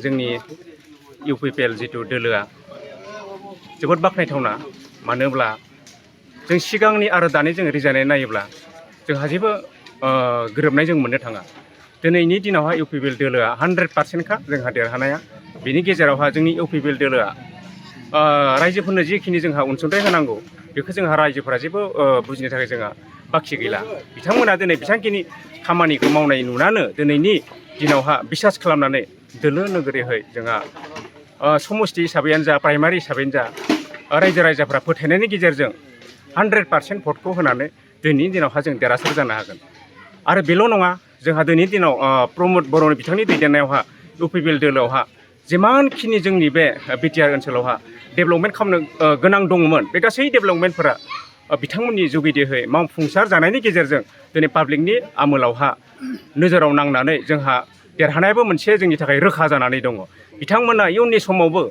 जोंनि इउपिपिएल जिथु दोलोआ जोबोद बाख्नायथावना मानो होनब्ला जों सिगांनि आरो दानि जों रिजायनाय नायोब्ला जोंहा जेबो गोरोबनाय जों मोननो थाङा दिनैनि दिनावहा इउपिपिएल दोलोआ 100%खा जोंहा देरहानाया बेनि गेजेरावहा जोंनि इउपिपिएल दोलोआ रायजोफोरनो जिखिनि जोंहा अनसुंथाइ होनांगौ बेखौ जोंहा रायजोफोरा जेबो बुजिनो थाखाय जोंहा बाखि गैला बिथांमोना दिनै बेसेबांखिनि खामानिखौ मावनाय नुनानै दिनैनि दिनावहा बिसास खालामनानै दोलो नोगोरैहै जोंहा समष्टि हिसाबैयानो जा प्राइमारि हिसाबैनो जा रायजो राजाफ्रा फोथायनायनि गेजेरजों 100% भटखौ होनानै दिनैनि दिनावहा जों देरहासार जानो हागोन आरो बेल' नङा जोंहा दिनैनि दिनाव प्रमद बर'नि बिथांनि दैदेननायावहा इउपिपिएल दोलोआवहा जिमानखिनि जोंनि बे बिटिआर ओनसोलावहा डेभेलपमेन्ट खालामनो गोनां दङमोन बे गासै डेभेलपमेन्टफोरा बिथांमोननि जुगिदिहै मावफुंसार जानायनि गेजेरजों दिनै पाब्लिकनि आमोलावहा नोजोराव नांनानै जोंहा देरहानायाबो मोनसे जोंनि थाखाय रोखा जानानै दङ बिथांमोना इयुननि समावबो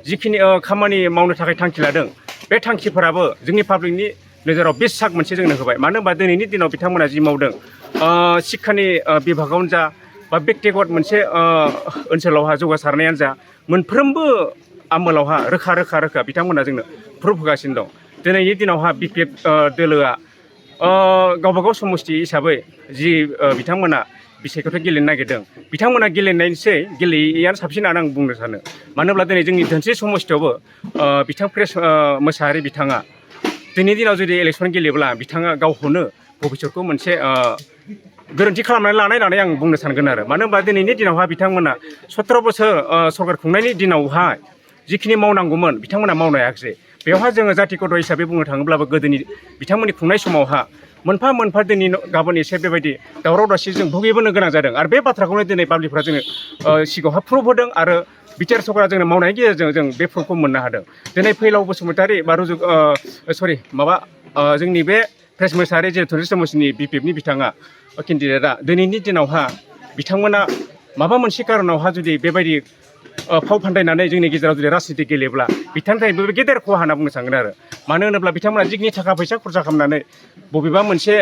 जिखिनि खामानि मावनो थाखाय थांखि लादों बे थांखिफोराबो जोंनि पाब्लिकनि नोजोराव बिसाक मोनसे जोंनो होबाय मानो होनबा दिनैनि दिनाव बिथांमोना जि मावदों शिक्षानि बिभागावनो जा बा बेक्तिगत मोनसे ओनसोलावहा जौगासारनायानो जा मोनफ्रोमबो आमोलावहा रोखा बिथांमोना जोंनो प्रुफ होगासिनो दं दिनैनि दिनावहा बिपिएफ दोलोआ गावबागाव समष्टि हिसाबै जि बिथांमोना बिसायख'थि गेलेनो नागिरदों बिथांमोना गेलेनायनिसै गेलेयैयानो साबसिन होननानै आं बुंनो सानो मानो होनब्ला दिनै जोंनि धोनस्रि समष्टियावबो बिथां प्रेस मोसाहारि बिथाङा दिनैनि दिनाव जुदि इलेक्सन गेलेब्ला बिथाङा गावखौनो भबिष्यतखौ मोनसे गोरोन्थि खालामनानै लानाय आं बुंनो सानगोन आरो मानो होनबा दिनैनि दिनावहा बिथांमोना 17 बोसोर सरकार खुंनायनि दिनावहाय जिखिनि मावनांगौमोन बिथांमोना मावनो हायाखिसै बेवहाय जोङो जातिगत हिसाबै बुंनो थाङोब्लाबो गोदोनि बिथांमोननि खुंनाय समावहा मोनफा दिनै गाबोन एसे बेबायदि दावराव दावसि जों भुगिबोनो गोनां जादों आरो बे बाथ्राखौनो दिनै पाब्लिकफ्रा जोङो सिगाङावहा प्रुफ होदों आरो बिटिआर सरकारा जोंनो मावनायनि गेजेरजों जों बे प्रुफखौ मोननो हादों दिनै फैलाव बसुमतारी बा जोंनि बे प्रेस मोसाहारि जे धोनस्रि समष्टिनि बिपिएफनि बिथाङा केन्डिडेटआ दिनैनि दिनावहा बिथांमोना माबा मोनसे कारनावहा जुदि बेबायदि फाव फान्दायनानै जोंनि गेजेराव जुदि राजनिति गेलेब्ला बिथांनि थाखाय बे गेदेर खहा होनना बुंनो सानगोन आरो मानो होनोब्ला बिथांमोना जिखिनि थाखा फैसा खरसा खालामनानै बबेबा मोनसे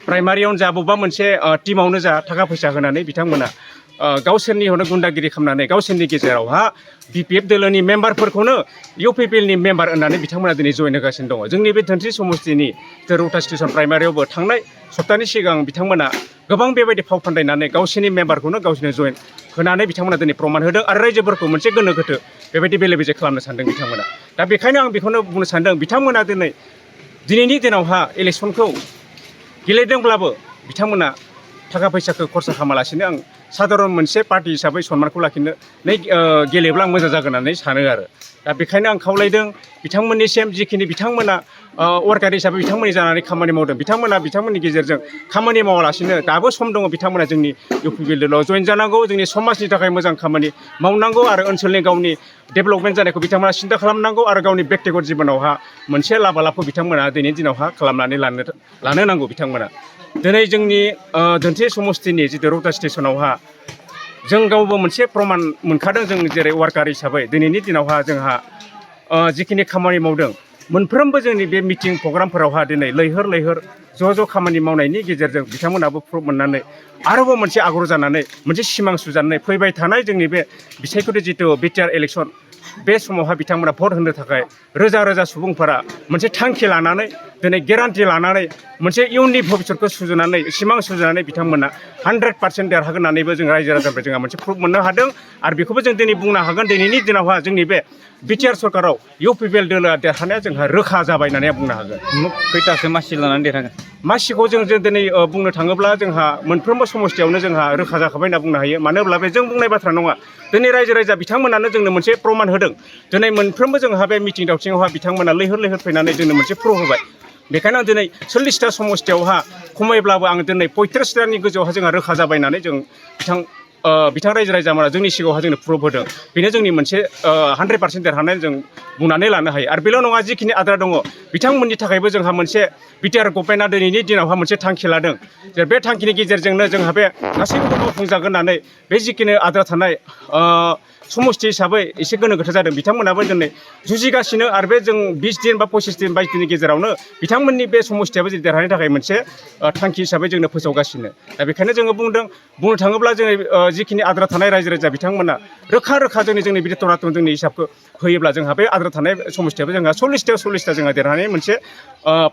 प्राइमारियावनो जा बबेबा मोनसे टिमावनो जा थाखा फैसा होनानै बिथांमोना गावसोरनि गुन्दागिरि खालामनानै गावसोरनि गेजेरावहा बिपिएफ दोलोनि मेम्बारफोरखौनो इउपिपिएलनि मेम्बार होननानै बिथांमोना दिनै जइन होगासिनो दङ जोंनि बे धोनस्रि समष्टिनि रौता स्टेसन प्राइमारियावबो थांनाय सप्तानि सिगां बिथांमोना गोबां बेबायदि फाव फान्दायनानै गावसोरनि मेम्बारखौनो गावसोरनो जइन होनानै बिथांमोना दिनै प्रमान होदों आरो रायजोफोरखौ मोनसे गोनो गोथो बेबायदि बेले बेजे खालामनो सानदों बिथांमोना दा बेखायनो आं बेखौनो बुंनो सानदों बिथांमोना दिनैनि दिनावहा इलेक्सनखौ गेलेदोंब्लाबो बिथांमोना थाखा फैसाखौ खरसा खालामालासिनो आं साधारन मोनसे पार्टि हिसाबै सन्मानखौ लाखिनानै गेलेब्ला आं मोजां जागोन होननानै सानो आरो दा बेखायनो आं खावलायदों बिथांमोननिसिम जिखिनि बिथांमोना वार्कार हिसाबै बिथांमोननि जानानै खामानि मावदों बिथांमोननि गेजेरजों खामानि मावालासिनो दाबो सम दङ बिथांमोना जोंनि इउपिपिएल दोलोआव जइन जानांगौ जोंनि समाजनि थाखाय मोजां खामानि मावनांगौ आरो ओनसोलनि गावनि डेभेलपमेन्ट जानायखौ बिथांमोना सिन्था खालामनांगौ आरो गावनि बेक्तिगत जिबनावहा मोनसे लाभालाभखौ बिथांमोना दिनैनि दिनावहा खालामनानै लानो नांगौ बिथांमोना दिनै जोंनि धोनस्रि समष्टिनि जितु रौता स्टेसनावहा जों गावबो मोनसे प्रमान मोनखादों जों जेरै वार्कार हिसाबै दिनैनि दिनावहा जोंहा जिखिनि खामानि मावदों मोनफ्रोमबो जोंनि बे मिटिं प्रग्रामफोरावहा दिनै लैहोर ज' खामानि मावनायनि गेजेरजों बिथांमोनाबो प्रुफ मोननानै आरोबाव मोनसे आग्रह जानानै मोनसे सिमां सुजानानै फैबाय थानाय जोंनि बे बिसायख'थि जितु बिटिआर इलेक्सन बे समावहा बिथांमोना भट होनो थाखाय रोजा सुबुंफोरा मोनसे थांखि लानानै दिनै गेरान्टि लानानै मोनसे इयुननि भबिष्यतखौ सुजुनानै सिमां सुजुनानै बिथांमोना 100% देरहागोन होननानैबो जों रायजो राजानिफ्राय जोंहा मोनसे प्रुफ मोननो हादों आरो बेखौबो जों दिनै बुंनो हागोन दिनैनि दिनावहा जोंनि बे बिटिआर सरकाराव इउपिपिएल दोलोआ देरहानाया जोंहा रोखा जाबाय होननानै आं बुंनो हागोन खैथासो मासि लानानै देरहागोन मासिखौ जों दिनै बुंनो थाङोब्ला जोंहा मोनफ्रोमबो समष्टियावनो जोंहा रोखा जाखाबाय होनना बुंनो हायो मानो होनब्ला बे जों बुंनाय बाथ्रा नङा दिनै रायजो राजा बिथांमोनानो जोंनो मोनसे प्रमान होदों दिनै मोनफ्रोमबो जोंहा बे मिटिं दावथिङावहा बिथांमोना लैहोर फैनानै जोंनो मोनसे प्रुफ होबाय बेखायनो आं दिनै 40टा समष्टियावहा खमायब्लाबो आं दिनै 35टानि गोजौआवहा जोंहा रोखा जाबाय होननानै जों बिथां रायजो राजाफोरा जोंनि सिगाङावहा जोंनो प्रुफ होदों बेनो जोंनि मोनसे 100% देरहानाय जों बुंनानै लानो हायो आरो बेल' नङा जिखिनि आद्रा दङ बिथांमोननि थाखायबो जोंहा मोनसे बिटिआर गभर्नमेन्टआ दिनैनि दिनावहा मोनसे थांखि लादों जे बे थांखिनि गेजेरजोंनो जोंहा बे गासैखौबो मावफुंजागोन होननानै बे जिखिनि आद्रा थानाय समस्ति हिसाबै एसे गोनो गोथो जादों बिथांमोनाबो दिनै जुजिगासिनो आरो बे जों 20 दिन बा 25 दिन 22 दिननि गेजेरावनो बिथांमोननि बे समस्तियाबो जुदि देरहानायनि थाखाय मोनसे थांखि हिसाबै जोंनो फोसावगासिनो दा बेखायनो जोङो बुंनो थाङोब्ला जोङो जिखिनि आद्रा थानाय रायजो राजा बिथांमोना रोखा जोंनि बिदि टनाटन जोंनि हिसाबखौ होयोब्ला जोंहा बे आद्रा थानाय समस्तियाबो जोंहा 40 जोंहा देरहानाय मोनसे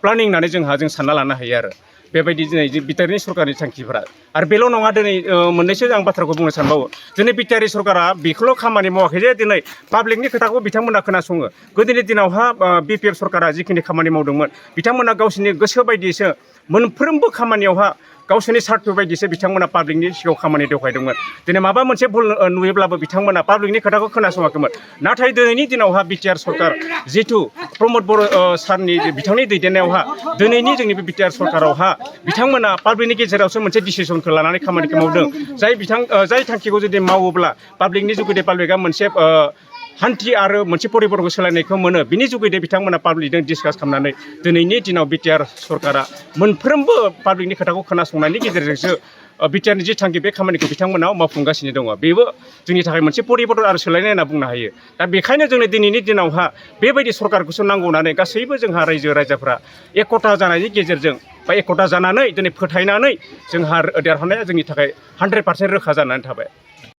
प्लानिं होननानै जों सानना लानो हायो आरो बेबायदि दिनै बिटिआरनि सरकारनि थांखिफोरा आरो बेल' नङा दिनै मोननैसो आं बाथ्राखौ बुंनो सानबावो दिनै बिटिआर सरकारा बेखौल' खामानि मावाखै जे दिनै पाब्लिकनि खोथाखौ बिथांमोना खोनासङो गोदोनि दिनावहा बिपिएफ सरकारा जिखिनि खामानि मावदोंमोन बिथांमोना गावसोरनि गोसो बायदियैसो मोनफ्रोमबो खामानियावहा गावसोरनि सार्थ बायदिसो बिथांमोना पाब्लिकनि सिगाङाव खामानि देखायदोंमोन दिनै माबा मोनसे भुल नुयोब्लाबो बिथांमोना पाब्लिकनि खोथाखौ खोनासङाखैमोन नाथाय दिनैनि दिनावहा बिटिआर सरकार जिथु प्रमद बर' सारनि बिथांनि दैदेननायावहा दिनैनि जोंनि बे बिटिआर सरकारावहा बिथांमोना पाब्लिकनि गेजेरावसो मोनसे डिसिसनखौ लानानै खामानिखौ मावदों जाय थांखिखौ जुदि मावोब्ला पाब्लिकनि जुगेदे पाब्लिकआ मोनसे हान्थि आरो मोनसे परिबर्तनखौ सोलायनायखौ मोनो बिनि जुगैदे बिथांमोना पाब्लिकजों डिसकास खालामनानै दिनैनि दिनाव बिटिआर सरकारा मोनफ्रोमबो पाब्लिकनि खोथाखौ खोनासंनायनि गेजेरजोंसो बिटिआरनि जि थांखि बे खामानिखौ बिथांमोना मावफुंगासिनो दङ बेबो जोंनि थाखाय मोनसे परिबर्तन आरो सोलायनाय होनना बुंनो हायो दा बेखायनो जोंनो दिनैनि दिनावहा बेबायदि सरकारखौसो नांगौ होननानै गासैबो जोंहा रायजो राजाफ्रा एकता जानायनि गेजेरजों बा एकता जानानै दिनै फोथायनानै जोंहा देरहानाया जोंनि थाखाय 100% रोखा जानानै थाबाय।